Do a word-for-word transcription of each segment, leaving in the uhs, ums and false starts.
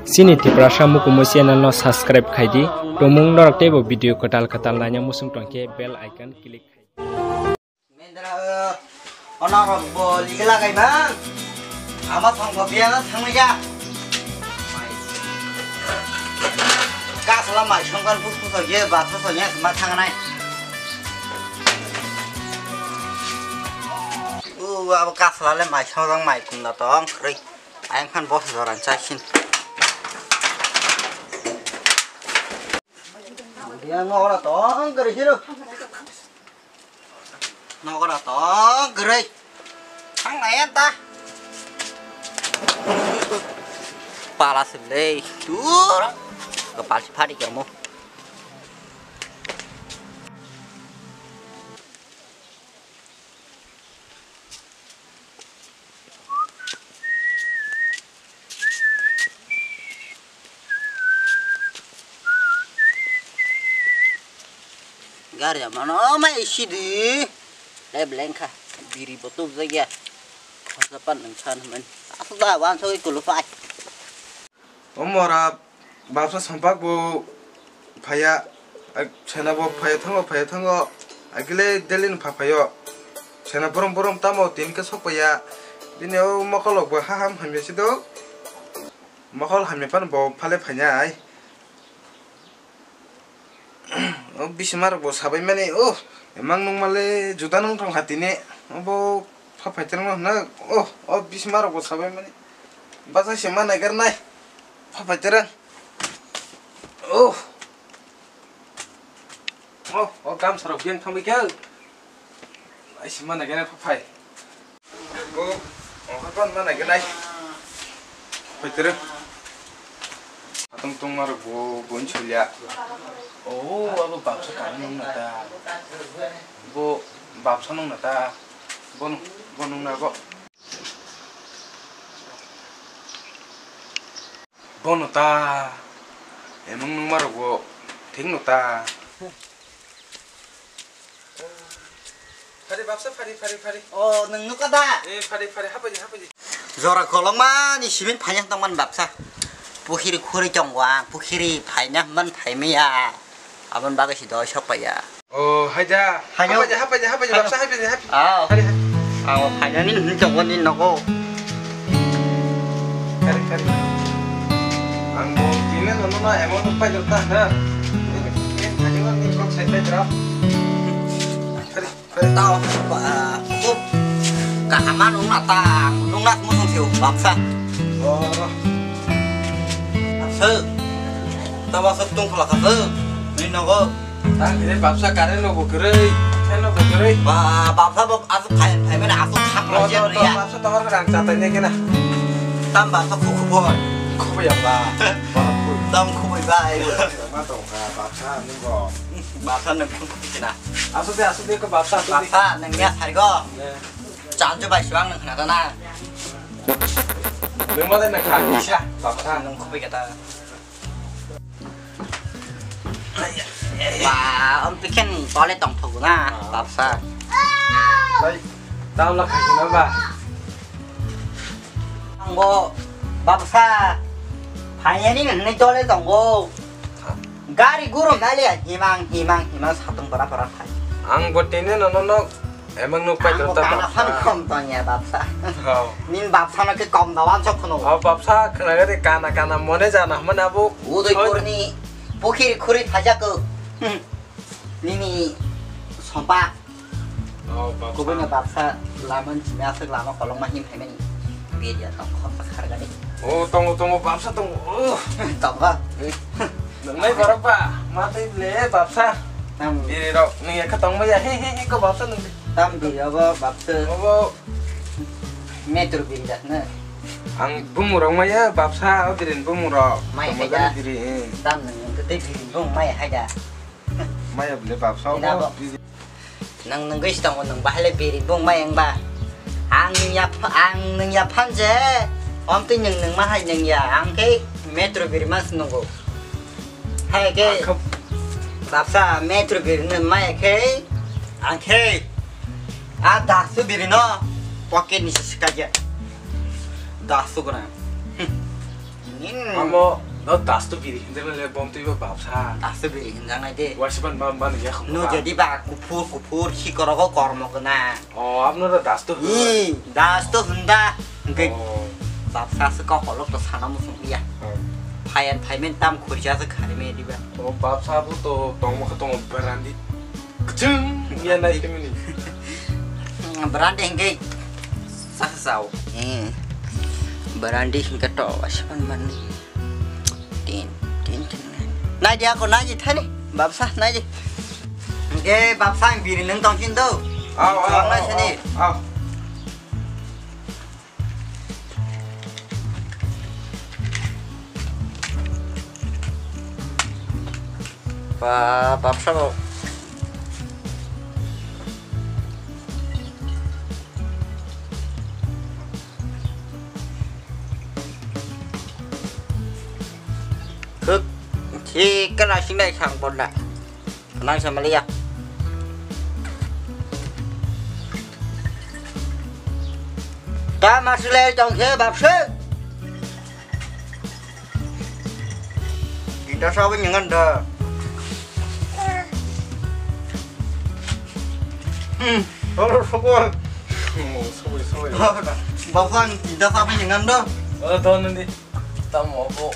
Chini Tiprasa Mukumu channel no subscribe khai di. Tumung norok teibo video kwtal kwtal naina muchung tongkhe bell icon click khai di. Mendra, o, ono rok bo ligi lagai bang. Ama thong bo biya na thangwi ya. Kasla mai songkar pus pus ye ba pus pus ye ma thangnai. U abo kasla le mai songkar mai kum na tong khroi. Ayang khan boss joran chai sin. Dia ngora tong kari siro. Ngora tong kari. Thang nai ta. Pala sile. Tur. Kepal si phari kamu. Gari amano mai sidi. Lep lengkha. Biri bo tubjak ya. Khasa pan nang san man. Asda wan soi kulu pai. O mora bapsa sompak bo phaiya, ak-, sena bo phaiya thango, phaiya thango, agile delin pha phaio. Sena borom borom tamo tin ke sok paiya. Bini o mokolok bo haham hamya si do. Mokol hamya pan bo phale phainai. O bisima rok bo sabai mani, o emang nung male juda nung tong kha tini. O bo pha phai terang no hwnna, o, o bisima rok bo sabai mani. Bachai se ma naigar nai. Pha phai terang. O. O, o gamsa rok beng thangbai khe. Ai se ma naigar nai pha phai. Bo, o, hapang ma naigenai. Phaitero. Atong tongma rok bo, bo nchulya. O, abo bapsa kami nung nata. Bo, bapsa nung nata. Bo, bo nung na bo. Bono ta, emang nungma rok bo thik no ta. Phari bapsa, phari, phari, phari. O, nung nukha da? Eh, phari, phari, hapai di, hapai di. Jora kolokma ni simin phaiya tongman bapsa. Pukhiri khuri tongo ang, pukhiri phaina man phaimaya. Abon bagwi si doi sok paiya. O, haida. Hayo. Hapaidi, hapaidi, hapaidi, hayo. Bapsa hapaidi, hapaidi. Ah. Hari, hari. Ang phainani hinwi tongo ni nogo. Hari, hari. Ang bo tini nono no emon pai dorta na. Ini, ini tadi kan ni kok sai pai dra. Hari, hari. Tao, ah, kok kahama nung na ta, nung na mo song siu, bapsa. Oh. Bapsa. Tao bapsa tung pula kasa. Ni nogo. Tang khe bapsa current rok bo kwrwi, fan rok bo kwrwi. Ba, bapsa bo aswk phayan phaimani aswk khapra. Bo jero to ya. Bapsa tohor rang chatai ne kena. Tam bapsa khu khu bor. Khu ya ba. Tam khu bai bai. Ma tong kha bapsa ni bo. Bapsa nang khu khu kena. Aswk de, aswk de ko bapsa, aswk de. Bapsa nang ya thari go. Chan jo bai swang nang khna ta na. Nang ma de nang kha kisa bapsa. Nang khu bai kata. Ba, om piken tole tong thogo na, bapsa. Bai, tao la khai na ba. Ang bo, bapsa. Phayani nang ni tole tongo. Gari guru nali himang, himang, himang satung para para khai. Ang bo tene no no no. Emang nuk pai. Ang tong ta kana bapsa. Phan kom tong ya bapsa. Oh. Nin bapsa no ke kom da wan sok khno. Oh, bapsa khna gari kana kana mone jana mana bu. Udaipur ni pukhiri khuri phaja ko. Hmm. Nini sompa. Oh, bapsa. Kubui no bapsa laman chini aswk lama kolong ma him phaimani. Beria tong khop khar gani. Oh, tongo, tongo, bapsa tongo. Oh. Tongo. Eh. Nang nai borok ba, ma tei ble bapsa. Tam. Biri rok, nung ya kha tong maya, he, he, he, ko bapsa nung. Tam biri abo bapsa. Obo. Metro biri dah na. Ang bumung rok maya bapsa, o biri ni bumung rok. Maya hai da. Biri, eh. Tam nung nung kete biri bumung maya hai da. Maya ble bapsa, ina obo bo. Biri. Nang nungwi si tongo, nung bahai le biri bung mai wng ba? Ang nung ya, ang nung ya phan je, om twi nung nung ma hai nung ya, ang khe metro biri ma se nungo. Hai khe, ang khe bapsa metro biri nung ma ya khe, ang khe, a dasu biri no, pocket ni se swkak ya. Dasu gwnang. Nin. Mo, no dasto biri hinjaknai le bom twi bo babsa. Dasto biri hinjaknai de. Wasiban bam ban ya khum. No jadi ba kuphur kuphur sikorogo kormo gwnang. O, abno da dasto hin. Ih, dasto hinda. Hingke babsa se kok kolok to sana musung ya. Phayan phaimen tam khurja se khari me diba. O, babsa bo to tongmo khe tongo berandi. Kchung ya nai kemini. Berandi hingke sasa sao. Eh. Berandi hingke to wasiban mani. Tin, tin, tin. Nai dia ko nai thani. Babsa nai di. Hingke babsa ang biri nang tong sin do. Au, au, au, nai sini. Au. Ba, babsa bo. Khuk, si kana sinai sang pon da. Nang sama liya. Ta masle tong khe babse. Kita sawi nyangan da. Hmm. Oro sokol. Mo sokol sokol. Babsa kita sawi nyangan da. Oh, to nanti. Tamo ko.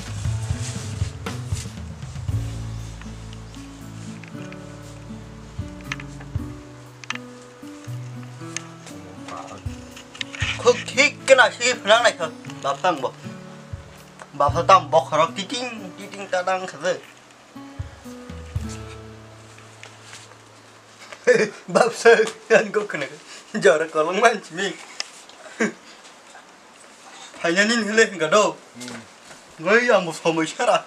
Khuk thik kena si phnang nai kha. Bapsang bo. Bapsa tam bokhorok titing titing tadang kha. Bapsa, ang kok khna. Jora kolong manchmi. Phainani hile hingka do. Ngoi ang bo somoi sara.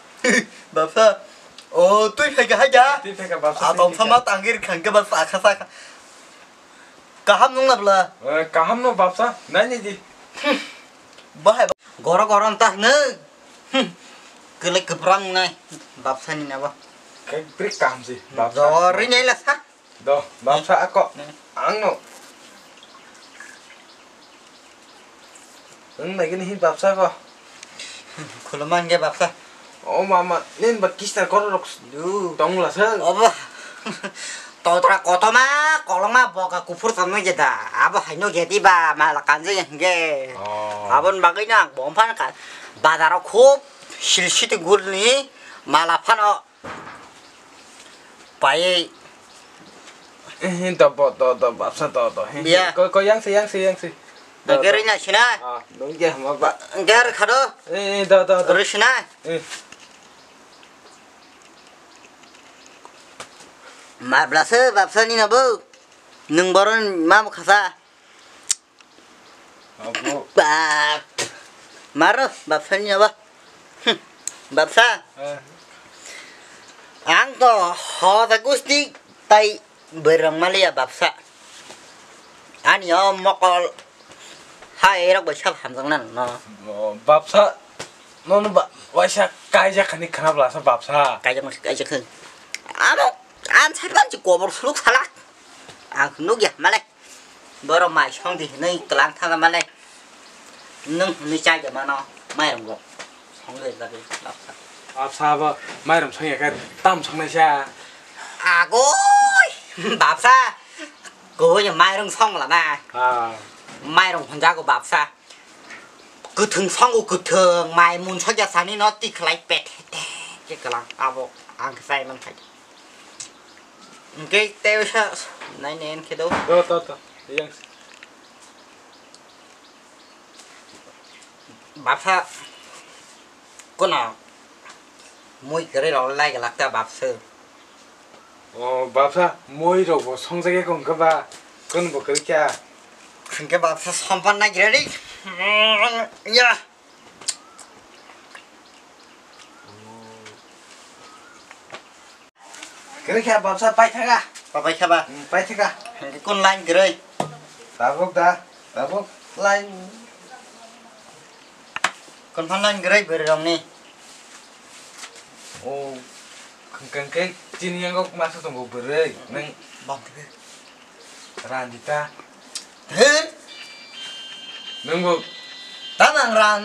Bapsa. O, twi phaika haja. Twi phaika bapsa. Atong sama tangir khangke bapsa akha sakha. Kaham nung nabla. Eh, kaham no bapsa. Nai ni di. Bahai. Goro goro ta ne. Hmm. Kele keprang nai. Bapsa ni nabo. Kek brik kaham si. Bapsa. Jori nai la sa. Do, bapsa ako. Hmm. Ang no. Ang lagi nih bapsa ko. Khulumang ge bapsa. O mama, nin ba kistar koro rok. Du. Tong la sa. Obo. Totra kotoma, koloma boka kufur samno jeda. Abo haino geti ba mala kanje ge. Oh. Abon bagai na bompan ka. Bazaro khub silsiti gurni mala phano. Payai. Eh, do, bo, do, do, bapsa, do, do. He, he. Biya. Ko, ko, yang si, yang si, yang si. Do, do. Geri na sina. Ah, nung ya, ma ba. Ger khado. Eh, eh, do, do, do. Ri sina. Eh. Ma blase, bapsa ni na bo. Nung boron ma khasa. Abo. Bap. Maro, bapsa ni abo. Hm, bapsa. Eh. Ang to hoda gusti tai berang malia bapsa. Ani o mokol. Hai, erok bai sab hamjang nan, no. Oh, bapsa. Nono ba, waisa kaijak khani khana bla sa bapsa. Kaijak ma kaijak khani. Amo, an sai ban si kobor suluk salak. Ang nuk ya, malai. Borok mai song di hinwi tlang thangna male. Nwng hinwi chai de mano mairung rok. Song de jagwi lapsa. Lapsa bo mairum song ya khe tam song nai sa. Agoi bapsa. Koi mairung song la na. Ah. Mairung hon jago bapsa. Kwthwng songo kwthwng mai mun sokya sani no tikhlai pet he te ke kalang abo ang sai man khai. Hingke tei wngsa nai nen khe do. Do, do, do. Yang. Bapsa kono mui kwrwi rok lai glak ta bapsa. O bapsa mui rok bo songjak ya kong khe ba kono bo kwrwi kya. Hingke bapsa sompan nai gre ri. Ya. Kwrwi kha bapsa paithaka. Papai kha ba? Hmm, paithaka. Hingke kun line kwrwi? Tabuk da, tabuk line. Kun phan line kwrwi bwrwi rokni? O, hingke chini yango masa tongo bwrwi. Nang bang kwrwi. Randita. He? Nungbo. Tamang ran.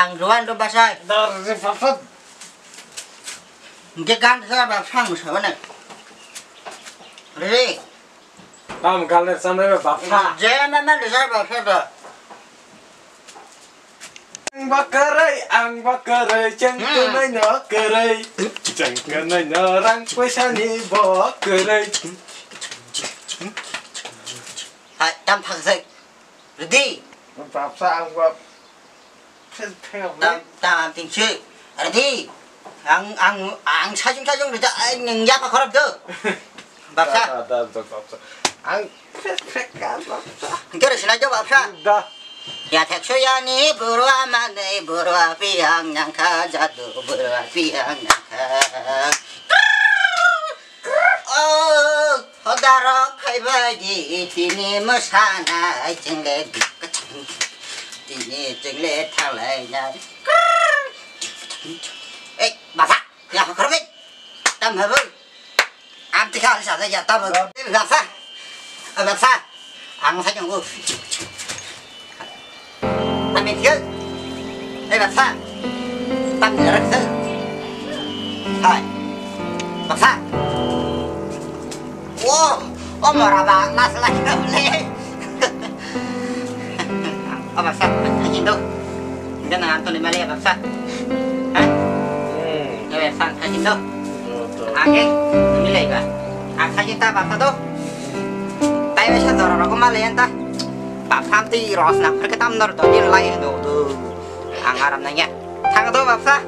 Ang ruan do basa. Dar je papsat. Hingke gan sa ba phang sa ba nai. Re. Tam galer samre ba bapsa. Je na na le sa ba sa da. Ang ba kwrwi, ang ba kwrwi, cheng Hmm. Kwrwi no kwrwi. Cheng kwrwi no rang poisa ni bo kwrwi. Hai, tam phang sai. Ready? Bapsa ang ba phel phel. Tam, tam, tingsi. Ready? Ang, ang, ang sajung sajung reja, ai, neng yapa khorap do. Bapsa. Da, da, da, da, bapsa. Ang phel phel ka bapsa. Hingke re sinai do bapsa. Da. Ya thek so ya ni buru ama nei buru api ang nang kha jadu buru api ang nang kha. Oh, hodarok phaibaidi tini mwsanai chwngle bikachang. Tini chwngle thanglainai. Ei, bapsa, ya hakhorok ei. Tam habu. Am tikha ali sa ya tam. Bapsa. Bapsa. Ang sa jong. Ami khe. Ei bapsa. Tam ni rak sa. Hai. Bapsa. O, o mora ba, mas lai ka bole. O bapsa, khaji do. Gana Anthony mali bapsa. Ha? Hmm. Ya bapsa, khaji do. Betul, betul. Age, milai ba. Akhaji ta bapsa do. Tai bapsa doro rogo mali anta. Bapsa ti ros na perke tam dor do, di lai do. Ang aram nanya. Thang do bapsa.